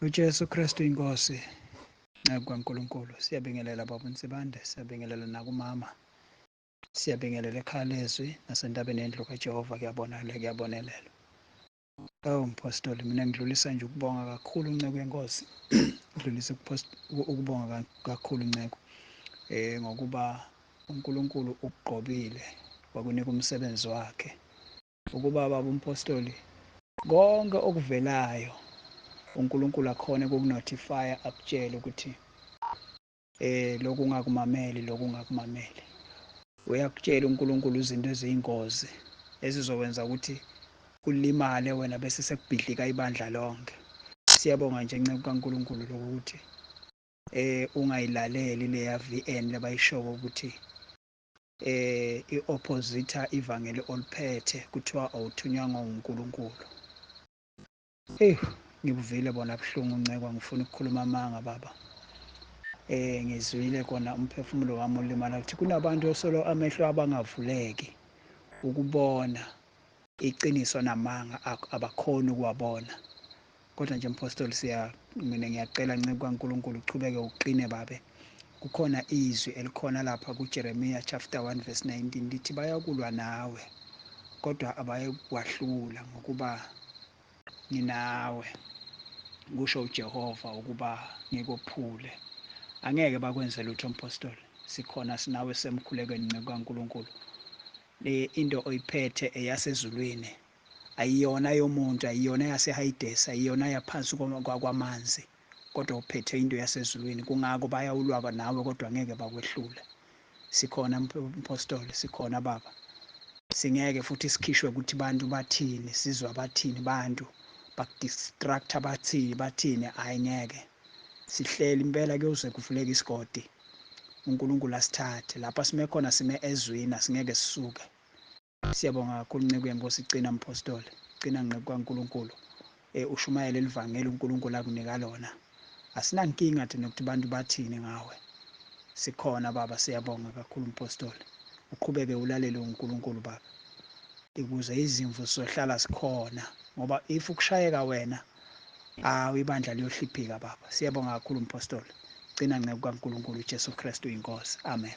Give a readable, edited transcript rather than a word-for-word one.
UJesu Kristu inkosi, nceku kaNkulunkulu. Siyabingelela baba uNsibande, siyabingelela nakumama. Siyabingelela ekhaya lezwi nasentabeni yendlu kaJehova, kuyabonakala, kuyabonelela. Oh mpostoli, mina ngidlulisa nje ukubonga kakhulu nceku yenkosi. Ngidlulisa ukubonga kakhulu nceku. Ngokuba uNkulunkulu ukugqobile wakunika umsebenzi wakhe. Ukuba baba umpostoli, konke okuvelayo uNkulunkulu akhona ukukunotify, akutshele ukuthi lokhu ungakumameli, lokhu ungakumameli. Uyakutshela uNkulunkulu izinto eziyingozi ezizokwenza ukuthi ulimale wena bese sekubhidlika ibandla lonke. Siyabonga nje nceku kaNkulunkulu lokuthi ungayilaleli leya VN labayishoko ukuthi iopposite ivangeli oliphethe, kuthiwa awuthunywanga uNkulunkulu. Hey, ngikuvile bona buhlungu ncekwa, ngifuna ukukhuluma amanga baba. Ngizwile kona umphefumulo wami ulimala ukuthi kunabantu osolo amehlo abangavuleki ukubona iqiniso namanga, abakhoni ukuwabona. Kodwa nje mpostoli, mina ngiyacela nceku kaNkulunkulu uchubeke uqine babe. Kukhona izwi elikhona lapha kuJeremiah chapter 1 verse 19 lithi bayakulwa nawe kodwa abayekwahlula, ngokuba nginawe, kusho uJehova, ukuba ngikuphule. Angeke bakwenze lutho mpostoli, sikhona sinawe semkhulekweni nceku kaNkulunkulu. Le into oyiphethe eyasezulwini, ayiyona yomuntu, ayiyona yaseHades, ayiyona yaphansi kwamanzi, kodwa uphethe into yasezulwini. Kungako bayawulwa nawe kodwa ngeke bakwehlule. Sikhona mpostoli, sikhona baba. Singeke futhi sikhishwe ukuthi bantu bathini, sizwa bathini bantu, bakudistracta bathini bathini, hayi ngeke. Sihleli impela kuyoze kuvuleke isigodi, uNkulunkulu asithathe lapha sime khona, sime ezwini, asingeke sisuke. Siyabonga kakhulu nceku yenkosi, cina mpostoli, cina nceku kaNkulunkulu. Ushumayele elivangeli uNkulunkulu akunika lona. Asinankinga thina ukuthi bantu bathini ngawe. Sikhona baba, siyabonga kakhulu mpostoli. Uqhubeke ulalele uNkulunkulu baba, ukuze izimvu sizohlala sikhona, ngoba if ukushayeka wena, awu ibandla liyohliphika baba. Siyabonga kakhulu mpostoli, cina nceku kaNkulunkulu, uJesu Kristu inkosi. Amen.